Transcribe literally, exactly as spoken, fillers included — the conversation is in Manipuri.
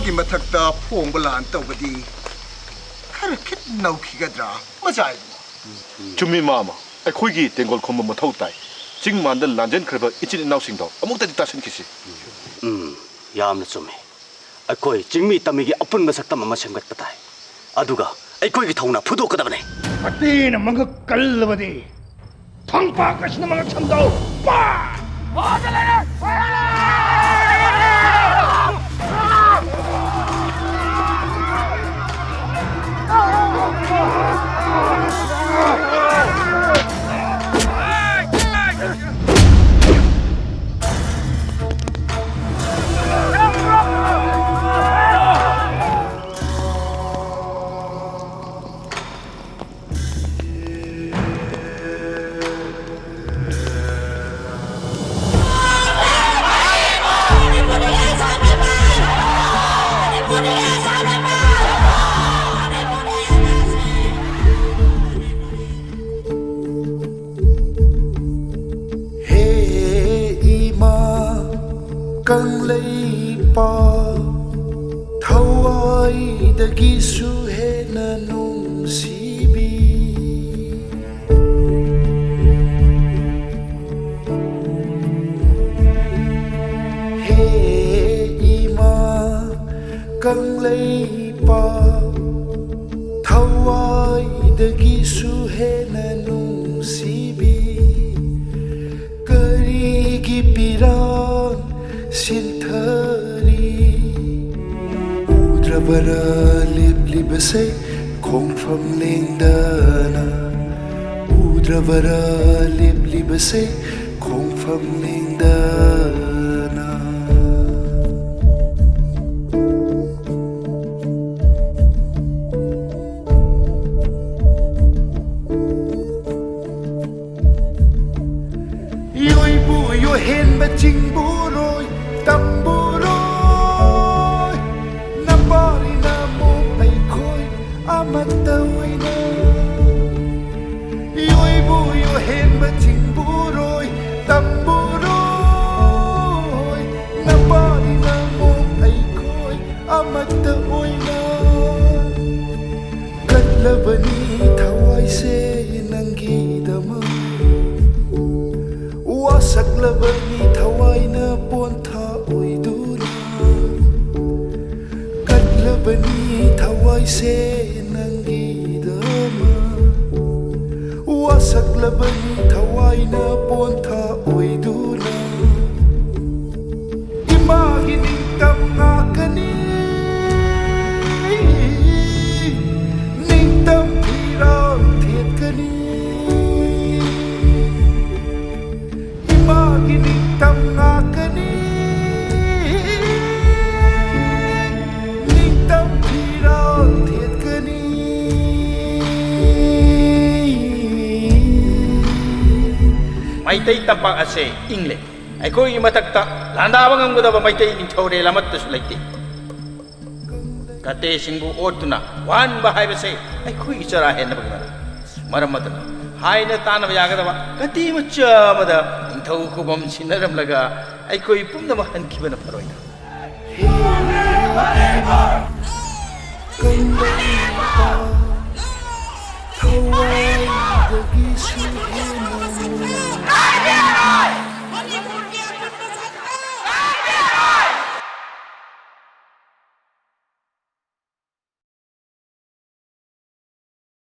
ꯀꯤ ꯃꯊꯛꯇ ꯐꯣꯡꯕ ꯂꯥꯟ ꯇꯧꯕꯗꯤ ꯈꯔ ꯈꯤꯠ ꯅꯧꯈꯤꯒꯗ꯭ꯔꯥ, ꯃꯖꯥ ꯏꯕꯨꯡꯉꯣ? ꯆꯨꯝꯃꯤ, ꯃꯥꯃ꯫ ꯑꯩꯈꯣꯏꯒꯤ ꯇꯦꯡꯒꯣꯜ ꯈꯣꯝꯕ ꯃꯊꯧ ꯇꯥꯏ꯫ ꯆꯤꯡ ꯃꯥꯟꯗ ꯂꯥꯟꯖꯦꯟꯈ꯭ꯔꯕ ꯏꯆꯤꯟ ꯏꯅꯥꯎꯁꯤꯡꯗꯣ ꯑꯃꯨꯛꯇꯗꯤ ꯇꯥꯁꯤꯟꯈꯤꯁꯤ꯫ ꯎꯝ, ꯌꯥꯝꯅ ꯆꯨꯝꯃꯤ꯫ ꯑꯩꯈꯣꯏ ꯆꯤꯡꯃꯤ ꯇꯝꯃꯤꯒꯤ ꯑꯄꯨꯟꯕ ꯁꯛꯇꯝ ꯑꯃ ꯁꯦꯝꯒꯠꯄ ꯇꯥꯏ꯫ ꯑꯗꯨꯒ ꯑꯩꯈꯣꯏꯒꯤ ꯊꯧꯅꯥ ꯐꯨꯗꯣꯛꯀꯗꯕꯅꯤ꯫ ꯃꯇꯦꯅ ꯃꯉꯛ ꯀꯜꯂꯕꯗꯤ ꯊꯣꯡꯄꯥꯛ ꯑꯁꯤꯅ ꯃꯉꯛ ꯁꯝꯗꯧ꯫ ꯄꯥ! ꯍꯦ ꯏꯃꯥ ꯀꯪꯂꯩꯄꯥꯛ, ꯊꯋꯥꯏꯗꯒꯤꯁꯨ ꯍꯦꯟꯅ ꯅꯨꯡꯁꯤꯕꯤ꯫ ꯍꯦ ꯏꯃꯥ ꯀꯪꯂꯩꯄꯥꯛ, ꯊꯋꯥꯏꯗꯒꯤꯁꯨ ꯍꯦꯟꯅ ꯅꯨꯡꯁꯤꯕꯤ꯫ ꯀꯔꯤꯒꯤ ꯄꯤꯔꯥꯡ ꯁꯤꯟꯊꯔꯤ? ꯎꯗ꯭ꯔꯕꯔꯥ ꯂꯦꯞꯂꯤꯕꯁꯦ ꯈꯣꯡꯐꯝ ꯂꯦꯡꯗꯅ? ꯎꯗ꯭ꯔꯕꯔꯥ ꯂꯦꯞꯂꯤꯕꯁꯦ ꯈꯣꯡꯐꯝ ꯂꯦꯡꯗꯅ? ꯏꯑꯣꯏꯕꯨ ꯏꯑꯣꯏꯍꯦꯟꯕ ꯆꯤꯡꯕꯨꯔꯣꯏ, ꯇꯝꯕꯨꯔꯣꯏ, ꯅꯄꯥꯔꯤꯅ ꯑꯃꯨꯛ ꯑꯩꯈꯣꯏ ꯑꯃꯠꯇ ꯑꯣꯏꯅ꯫ ꯏꯑꯣꯏꯕꯨ ꯏꯑꯣꯏꯍꯦꯟꯕ ꯆꯤꯡꯕꯨꯔꯣꯏ, ꯇꯝꯕꯨꯔꯣꯏ, ꯅꯄꯥꯔꯤꯅ ꯑꯃꯨꯛ ꯑꯩꯈꯣꯏ ꯂꯕꯅꯤ ꯊꯋꯥꯏꯁꯦ ꯅꯪꯒꯤꯗꯃꯛ, ꯋꯥꯁꯛꯂꯕꯅꯤ ꯊꯋꯥꯏꯅ ꯄꯣꯟꯊꯥ ꯑꯣꯏꯗꯨꯅ꯫ ꯀꯠꯂꯕꯅꯤ ꯊꯋꯥꯏꯁꯦ ꯅꯪꯒꯤꯗꯃꯛ, ꯋꯥꯁꯛꯂꯕꯅꯤ ꯊꯋꯥꯏꯅ ꯄꯣꯟꯊꯥ ꯑꯣꯏꯗꯨꯅ꯫ ꯏꯃꯥꯒꯤ ꯅꯤꯡꯇꯝ ꯉꯥꯛꯀꯅꯤ, ꯅꯤꯡꯇꯝ ꯐꯤꯔꯥꯜ ꯊꯦꯠꯀꯅꯤ꯫ ꯏꯃꯥꯒꯤ ꯅꯤꯡꯇꯝ ꯉꯥꯛꯀꯅꯤ, ꯅꯤꯡꯇꯝ ꯐꯤꯔꯥꯜ ꯊꯦꯠꯀꯅꯤ꯫ ꯃꯩꯇꯩ ꯇꯝꯄꯥꯛ ꯑꯁꯦ ꯏꯪꯂꯦ꯫ ꯑꯩꯈꯣꯏꯒꯤ ꯃꯊꯛꯇ ꯂꯥꯟꯗꯥꯕ ꯉꯝꯒꯗꯕ ꯃꯩꯇꯩ ꯅꯤꯡꯊꯧꯔꯦꯜ ꯑꯃꯠꯇꯁꯨ ꯂꯩꯇꯦ꯫ ꯀꯇꯦꯁꯤꯡꯕꯨ ꯑꯣꯠꯇꯨꯅ ꯋꯥꯍꯟꯕ ꯍꯥꯏꯕꯁꯦ ꯑꯩꯈꯣꯏꯒꯤ ꯆꯔꯥ ꯍꯦꯟꯅꯕꯒꯤ ꯃꯔꯝ꯫ ꯃꯔꯝ ꯑꯗꯨꯅ ꯍꯥꯏꯅ ꯇꯥꯅꯕ ꯌꯥꯒꯗꯕ ꯀꯇꯦ ꯃꯆꯥ ꯑꯃꯗ ꯅꯤꯡꯊꯧ ꯈꯨꯕꯝ ꯁꯤꯟꯅꯔꯝꯂꯒ ꯑꯩꯈꯣꯏ ꯄꯨꯝꯅꯃꯛ ꯍꯟꯈꯤꯕꯅ ꯐꯔꯣꯏꯗ꯭ꯔꯥ? ꯀꯪꯂꯩꯄꯥꯛ ꯊꯋꯥꯏꯗꯒꯤꯁꯨ